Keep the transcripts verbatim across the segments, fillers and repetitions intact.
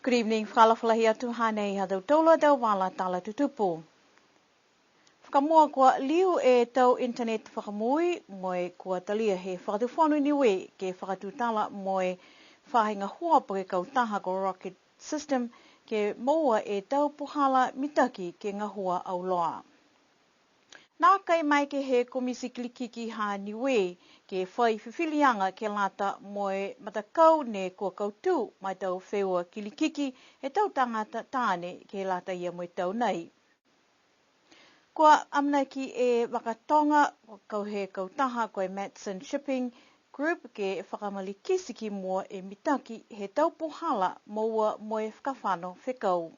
Good evening, fakaalofa lahi atu, hanei ha tautolu a tau vala tala tutupu. Fakamua, kua liu e tau internet fakamui, mo e kua talia he Fakatufono Niue ke fakatutala mo e faahi gahua po ke kautaha ko Rocket System ke moua e tau puhala mitaki ke gahua auloa. Nākai maeke he Komiti Kilikiki ha Niue ke fai fifiliaga ke lata mo e matakau ne kua kautū ma e tau feua kilikiki he tau tagata taane ke lata ia mo e tau nei. Kua amanaki e vaka toga kau he kautaha ko e Matson Shipping Group ke fakamalikiti ki mua e mitaki he tau puhala moua mo e fakafano fekau.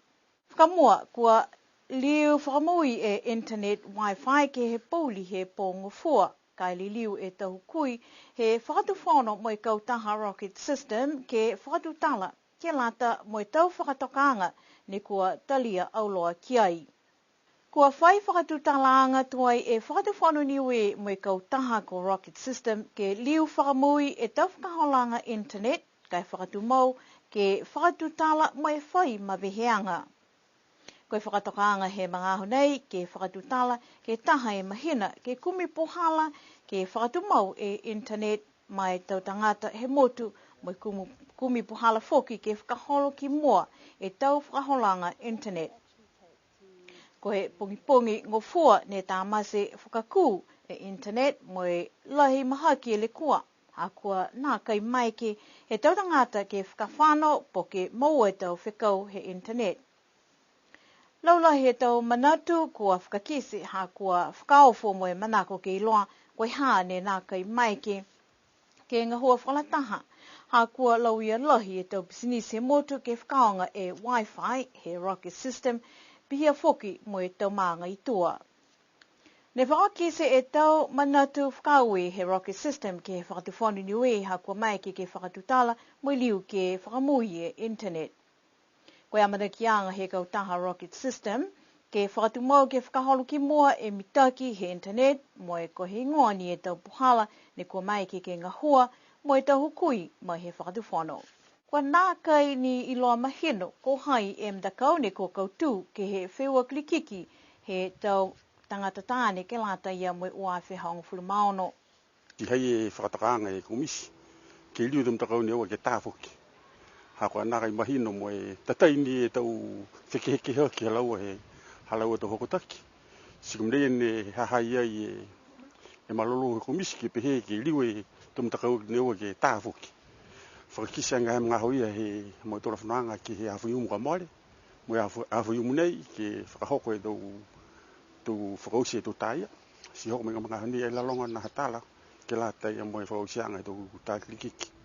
Fakamua, kua liu fakamui e internet Wi-Fi ke he pouli he pō Gofua, ka e liliu e tau hukui he Fakatufono mo e kautaha Rocket System ke fakatutala ke lata mo e tau fakatokaaga ne kua talia auloa ki ai. Kua fai fakatutalaaga tuai e Fakatufono Niue mo e kautaha ko Rocket System ke liu fakamui e tau fakaholoaga internet, ka e fakatumau ke fakatutala mo e fai maveheaga. Ko e fakatokaaga he magaaho nei ke fakatutala ke taha e mahina ke kumi puhala ke fakatumau e internet ma e tau tagata he motu, mo e kumu-, kumi puhala foki ke fakaholo ki mua e tau fakaholoaga internet. Ko e pogipogi Gofua ne tamate fakakū e internet mo e lahi mahaki e lekua, ha kua nākai maeke he tau tagata ke fakafano po ke moua e tau fekau he internet. Laulahi e tau manatu kua fakakite, ha kua fakaofo mo e manako ke iloa ko e hā ne nākai maeke ke gahua fakalataha, ha kua lauia lahi e tau pisinisi he motu ke fakaaoga e Wi-Fi he Rocket System, pihia foki mo e tau maaga i tua. Ne fakakite e tau manatu fakaaue he Rocket System ke he Fakatufono Niue, ha kua maeke ke fakatutala mo e liu ke fakamui e internet. Ko e amanakiaga he kautaha Rocket System ke fakatumau ke fakaholo ki mua e mitaki he internet, mo e ko e heigoa ni e tau puhala ne kua maeke ke gahua mo e tau hukui mai he Fakatufono. Kua nākai ni iloa mahino ko hai e matakau ne kua kautū ke he feua kilikiki he tau tagata taane ke lata ia mo e ua afe hogofulu ma ono. Ti ha i ai e fakatokaaga he komiti ke liu e tau matakau ne ua ke tā foki. Ha kua nākai mahino mo e tatai ni e tau fekehekeheaki ha laua he, ha laua tau hokotaki. Ti ko e mena ia ne ha ha i ai e, e malolō he komiti ke pehē ke liu e tau matakau ne ua ke tā foki. Fakakite agaia he magaaho ia he mautolu a fenoga ke he aho Faiumu kua mole, mo e aho, aho Faiumu nei ke fakahoko e tau, tau fakaoti e tau tā ia. Ti hoko mai he magaaho nei ai laloga na ha tala ke lata ia mo e fakaotiaga he tau tā kilikiki.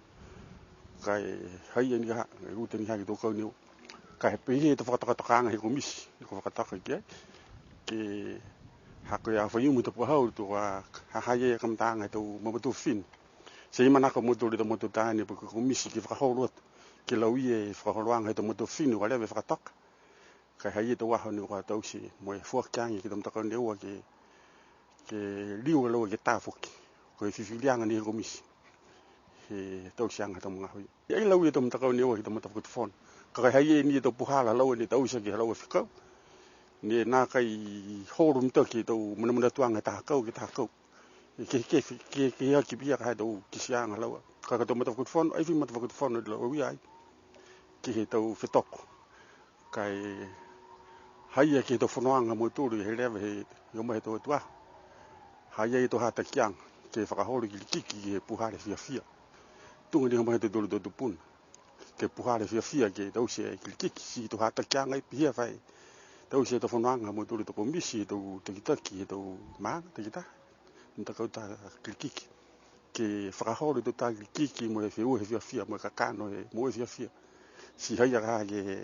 Ka e ha i ai ni ka ha, e uta ni ha ke tau kau ni o. Ka e pehē e tau fakatokatokaaga he komiti, ne kua fakatoka ki ai. Ke ha ko e aho Faiumu he tapu ka hau, to ha ha i ai e kamataaga he tau mamatua fifine. Ti manako a mautolu e tau matua taane po ke komiti ke fakaholo atu, ke lauia e fakaholoaga he tau matua fifine, kua leva e fakatoka. Ka e ha i ai e tau aho ne kua taute mo e foaki age ke he tau matakau ne ua ke, ke liu a laua ke tā foki. Ko e fifiliaga ni he komiti he tauteaga he tau magaaho ia. Ai lauia e tau matakau ne ua ke he tau matafakatufono. Ka e ha i ai ni e tau puhala ha laua ne taute ke he ha laua fekau. Ne nākai holo mitaki e tau manamanatuaga he taha kau ke he taha kau. Ke, ke, ke, ke, ke aki pihia ka ha e tau kitiaaga ha laua. Ka ko e tau matafakatufono, ai fai matafakatufono ne lauia ai ke he tau fetoko. Ka e ha i ai ke he tau fonoaga ha mautolu he leva he, he o mai he tau atua. Ha i ai e tau hatakiaga ke fakaholo e kilikiki ke he puhala fiafia. Tuga ni ha mai he tautolu tau tupuna ke he puhala fiafia ke taute e kilikiki, ti tau hatakiaga ai pihia fai. Taute e tau fonoaga ha mautolu tau komiti, tau takitaki, he tau maaga, takitaha, matakau tā kilikiki. Ke fakaholo e tau tā kilikiki mo e feua he fiafia, mo e kakano he moua he fiafia. Ti ha i ai ka ke he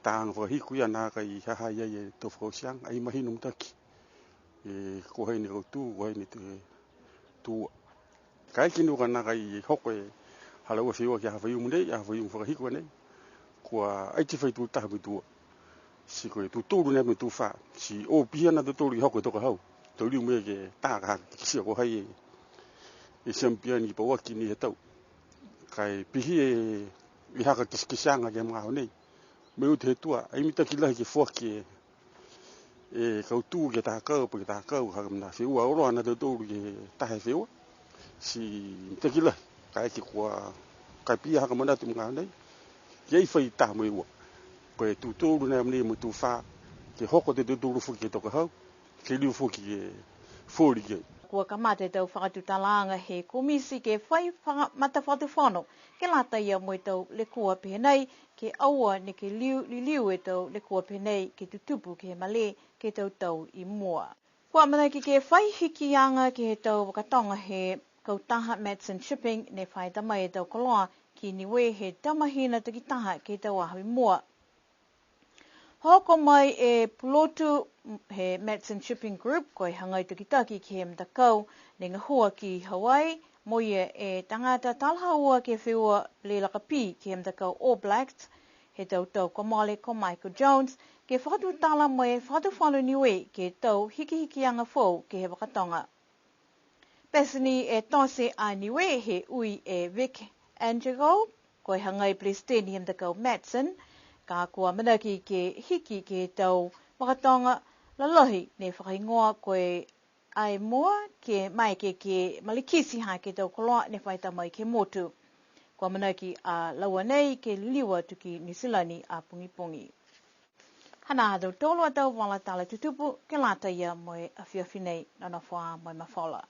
tāaga fakahiku ia nākai ha ha i ai e tau fakaotiaga, ai mahino mitaki. E, ko hai ne kautū, ko hai ne tū. Kaeke ni kua nākai hoko e ha laua feua ke he aho Faiumu nei, aho Faiumu fakahiku nei. Kua ai ti fai tū taha mo e tū ua. Ti ko e tū tolu nei mo e tū fā. Ti o pihia ni a tautolu ke hoko e tau ka hau. Tau liu mo e ke tā ka ha ke kitia ko hai e, e champion pauaki ni he tau. Ka e pihia e, e ha ka kitekiteaga ke he magaaho nei. Maiutu he tua, ai mitaki lahi ke foaki e, e kautū ke takau, po ke takau, ha mena feua auloa na tautolu ke taha e feua. Ti mitaki lahi, kaeke kua, ka e pihia ha ko e manatu he magaaho nei, ke ai fai taha mo e ua. Ko e tū tolu nai mo e tū fā, ke hoko e tau tū tolu foki ke toka hau, ke liu foki ke foli ke. Kua kamata e tau fakatutalaaga he komiti ke fai faka-, matafakatufono, ke lata ia mo e tau lekua pehē nei, ke aua neke liu, liliu e tau lekua pehē nei, ke tutupu ke he malē, ke he tau tau i mua. Kua amanaki ke fai hikiaga ke he tau vakatoga he kautaha Matson Shipping, ne fai ta mai e tau koloa ki Niue he tau mahina takitaha ke he tau aho i mua. Hoko mai e pulotu he Matson Shipping Group, ko e hagai takitaki ke he matakau ne gahua ki Hawaii, mo ia e tagata talahaua ke he feua lei lakapī ke he matakau All Blacks, he tau tau kua mole ko Michael Jones, ke fakatutala mo e Fakatufono Niue ke he tau hikihikiaga foou ke he vakatoga. Pete ni e tote a Niue he ui e Vic Angelo, ko e hagai pelesiteni he matakau Matson, ka kua amanaki ke hiki ke he tau vakatoga lalahi ne fakahigoa ko e Ai Mua, ke maeke ke malikiti hake e tau koloa ne fai ta mai ke he motu. Kua amanaki a laua nei ke liliu atu ki Niu Silani a pogipogi. Hanā ha tautolu a tau vala tala tutupu ke lata ia mo e afiafi nei, nonofo ā mo e mafola.